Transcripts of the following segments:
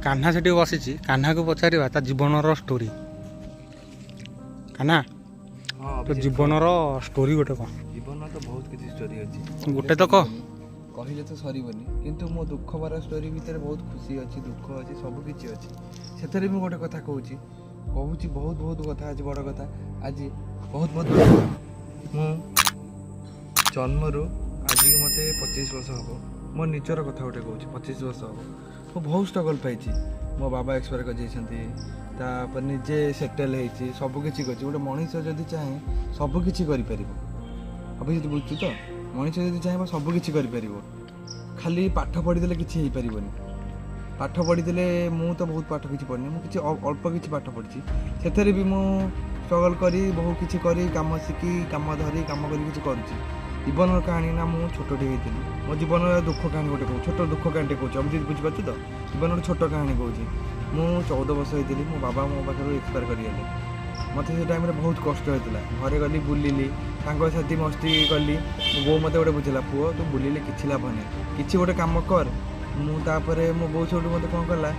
କାହ୍ନା ସେଠି ବସିଛି। କାହ୍ନାକୁ ପଚାରିବା ତା ଜୀବନର ଷ୍ଟୋରି। କାହ୍ନା, ହଁ। ତୋ ଜୀବନର ଷ୍ଟୋରି ଗୋଟେ କହ। ଜୀବନର ତ ବହୁତ କିଛି ଷ୍ଟୋରି ଅଛି। ଗୋଟେ ତ କହ। କହିଲେ ତ ସରିବନି, କିନ୍ତୁ ମୋ ଦୁଃଖ ଭରା ଷ୍ଟୋରି ଭିତରେ ବହୁତ ଖୁସି ଅଛି, ଦୁଃଖ ଅଛି, ସବୁ କିଛି ଅଛି। ସେଥିରେ ମୁଁ ଗୋଟେ କଥା କହୁଛି କହୁଛି ବହୁତ ବହୁତ କଥା ଅଛି। ବଡ଼ କଥା ଆଜି, ବହୁତ ବହୁତ ବଡ଼ କଥା। ମୁଁ ଜନ୍ମରୁ ଆଜି ମୋତେ 25 ବର୍ଷ ହେବ। ମୋ ନିଜର କଥା ଗୋଟେ କହୁଛି। 25 ବର୍ଷ ହେବ, ମୁଁ ବହୁତ ଷ୍ଟ୍ରଗଲ୍ ପାଇଛି। ମୋ ବାବା ଏକ୍ସପାୟାର କରିଯାଇଛନ୍ତି, ତାପରେ ନିଜେ ସେଟେଲ୍ ହେଇଛି, ସବୁ କିଛି କରିଛି। ଗୋଟେ ମଣିଷ ଯଦି ଚାହେଁ, ସବୁ କିଛି କରିପାରିବ। ଅଭିଜିତ, ବୁଝୁଛୁ ତ? ମଣିଷ ଯଦି ଚାହିଁବ, ସବୁ କିଛି କରିପାରିବ। ଖାଲି ପାଠ ପଢ଼ିଦେଲେ କିଛି ହେଇପାରିବନି। ପାଠ ପଢ଼ିଦେଲେ, ମୁଁ ତ ବହୁତ ପାଠ କିଛି ପଢ଼ିନି, ମୁଁ କିଛି ଅଳ୍ପ କିଛି ପାଠ ପଢ଼ିଛି। ସେଥିରେ ବି ମୁଁ ଷ୍ଟ୍ରଗଲ୍ କରି, ବହୁତ କିଛି କରି, କାମ ଶିଖି, କାମ ଧରି, କାମ କରି କିଛି କରୁଛି। ଜୀବନର କାହାଣୀ ନା, ମୁଁ ଛୋଟଟେ ହେଇଥିଲି। ମୋ ଜୀବନର ଦୁଃଖ କାହାଣୀ ଗୋଟେ କହୁଛି, ଛୋଟ ଦୁଃଖ କାହାଣୀଟେ କହୁଛି। ଅଭିଜିତ, ବୁଝିପାରୁଛୁ ତ? ଜୀବନର ଗୋଟେ ଛୋଟ କାହାଣୀ କହୁଛି। ମୁଁ 14 ବର୍ଷ ହେଇଥିଲି, ମୋ ବାବା ମୋ ପାଖରୁ ଏକ୍ସପାୟାର କରିଗଲେ। ମୋତେ ସେ ଟାଇମ୍ରେ ବହୁତ କଷ୍ଟ ହେଇଥିଲା। ଘରେ ଗଲି, ବୁଲିଲି, ସାଙ୍ଗସାଥି ମସ୍ତି କଲି। ମୋ ବୋଉ ମୋତେ ଗୋଟେ ବୁଝିଲା, "ପୁଅ, ତୁ ବୁଲିଲେ କିଛି ଲାଭ ନାହିଁ, କିଛି ଗୋଟେ କାମ କର।" ମୁଁ ତାପରେ ମୋ ବୋଉ ସେଇଠୁ ମୋତେ କ'ଣ କଲା,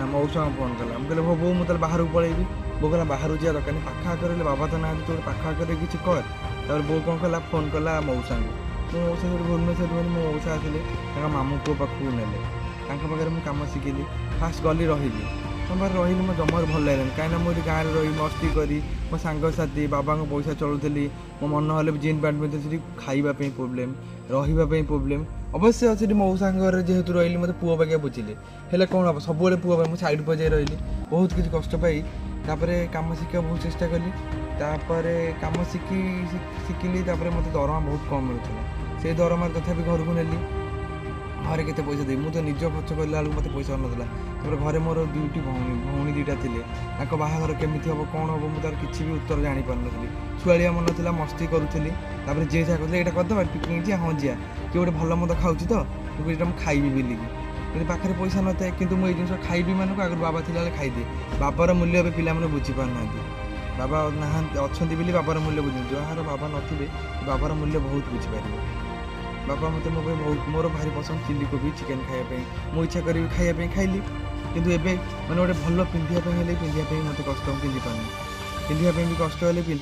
ମଉସାଙ୍କୁ ଫୋନ୍ କଲା। ମୁଁ କହିଲି, "ହଉ ବୋଉ, ମୁଁ ତାହେଲେ ବାହାରକୁ ପଳେଇବି।" ବୋଉ କହିଲା, "ବାହାରକୁ ଯିବା ଦରକାର ନାହିଁ, ପାଖ ଆଖରେ ହେଲେ ବାବା ତ ନାହାନ୍ତି, ତୁ ଗୋଟେ ପାଖ ଆଖରେ କିଛି କର।" ତାପରେ ବୋଉ କ'ଣ କଲା, ଫୋନ୍ କଲା ମଉସାଙ୍କୁ। ମୋ ମଉସା ସେଠୁ ଭୁବନେଶ୍ୱର ରୁହନ୍ତି। ମୋ ମଉସା ଆସିଲେ, ତାଙ୍କ ମାମୁଁ ପୁଅ ପାଖକୁ ନେଲେ। ତାଙ୍କ ପାଖରେ ମୁଁ କାମ ଶିଖିଲି। ଫାଷ୍ଟ ଗଲି, ରହିଲି ତାଙ୍କ ପାଖରେ। ରହିଲି, ମୋ ଜମାରୁ ଭଲ ଲାଗିଲାନି। କାହିଁକିନା ମୁଁ ଏଠି ଗାଁରେ ରହି ମସ୍ତି କରି, ମୋ ସାଙ୍ଗସାଥି, ବାବାଙ୍କ ପଇସା ଚଳୁଥିଲି। ମୋ ମନ ହେଲେ ବି ଜିନ୍ ପ୍ୟାଣ୍ଟ ପିନ୍ଧି। ସେଠି ଖାଇବା ପାଇଁ ପ୍ରୋବ୍ଲେମ୍, ରହିବା ପାଇଁ ପ୍ରୋବ୍ଲେମ୍। ଅବଶ୍ୟ ସେଠି ମଉସାଙ୍କ ଘରେ ଯେହେତୁ ରହିଲି, ମୋତେ ପୁଅ ବାଗିଆ ବୁଝିଲେ। ହେଲେ କ'ଣ ହେବ, ସବୁବେଳେ ପୁଅ ପାଇଁ ମୁଁ ସାଇଡ଼୍ ବଜାଇ ରହିଲି। ବହୁତ କିଛି କଷ୍ଟ ପାଇ ତାପରେ କାମ ଶିଖିବାକୁ ବହୁତ ଚେଷ୍ଟା କଲି। ତାପରେ କାମ ଶିଖିଲି। ତାପରେ ମୋତେ ଦରମା ବହୁତ କମ୍ ମିଳୁଥିଲା। ସେଇ ଦରମା ତଥାପି ଘରକୁ ନେଲି। ଘରେ କେତେ ପଇସା ଦେବି? ମୁଁ ତ ନିଜ ଖର୍ଚ୍ଚ କରିଲା ବେଳକୁ ମୋତେ ପଇସା ହେଉନଥିଲା। ତାପରେ ଘରେ ମୋର ଦୁଇଟି ଭଉଣୀ, ଭଉଣୀ ଦୁଇଟା ଥିଲେ। ତାଙ୍କ ବାହାଘର କେମିତି ହେବ, କ'ଣ ହେବ, ମୁଁ ତାର କିଛି ବି ଉତ୍ତର ଜାଣିପାରୁନଥିଲି। ଛୁଆଳିଆ ମନ ଥିଲା, ମସ୍ତି କରୁଥିଲି। ତାପରେ ଯିଏ ଯାହା କହୁଥିଲେ, "ଏଇଟା କରିଦେବା, ପିକନିକ୍ ଯିବା, ହଁ ଯିବା।" କିଏ ଗୋଟେ ଭଲ ମନ୍ଦ ଖାଉଛି ତ, ମୁଁ କହିଲି, "ଏଇଟା ମୁଁ ଖାଇବି" ବୋଲିକି। କିନ୍ତୁ ପାଖରେ ପଇସା ନଥାଏ। କିନ୍ତୁ ମୁଁ ଏଇ ଜିନିଷ ଖାଇବି ମାନଙ୍କୁ ଆଗରୁ ବାବା ଥିଲାବେଳେ ଖାଇଦିଏ। ବାବାର ମୂଲ୍ୟ ଏବେ ପିଲାମାନେ ବୁଝିପାରୁନାହାନ୍ତି। ବାବା ନାହାନ୍ତି, ଅଛନ୍ତି ବୋଲି ବାବାର ମୂଲ୍ୟ ବୁଝୁଛନ୍ତି। ଯାହାର ବାବା ନଥିବେ, ବାବାର ମୂଲ୍ୟ ବହୁତ ବୁଝିପାରିବେ। ବାବା ମୋତେ ମୋ ପାଇଁ ବହୁତ, ମୋର ଭାରି ପସନ୍ଦ ଚିଲି କୋବି, ଚିକେନ୍ ଖାଇବା ପାଇଁ। ମୁଁ ଇଚ୍ଛା କରିବି ଖାଇବା ପାଇଁ, ଖାଇଲି। କିନ୍ତୁ ଏବେ ମାନେ ଗୋଟେ ଭଲ ପିନ୍ଧିବା ପାଇଁ ହେଲେ, ପିନ୍ଧିବା ପାଇଁ ମୋତେ କଷ୍ଟ, ମୁଁ ପିନ୍ଧିପାରୁନି। ପିନ୍ଧିବା ପାଇଁ ବି କଷ୍ଟ ହେଲେ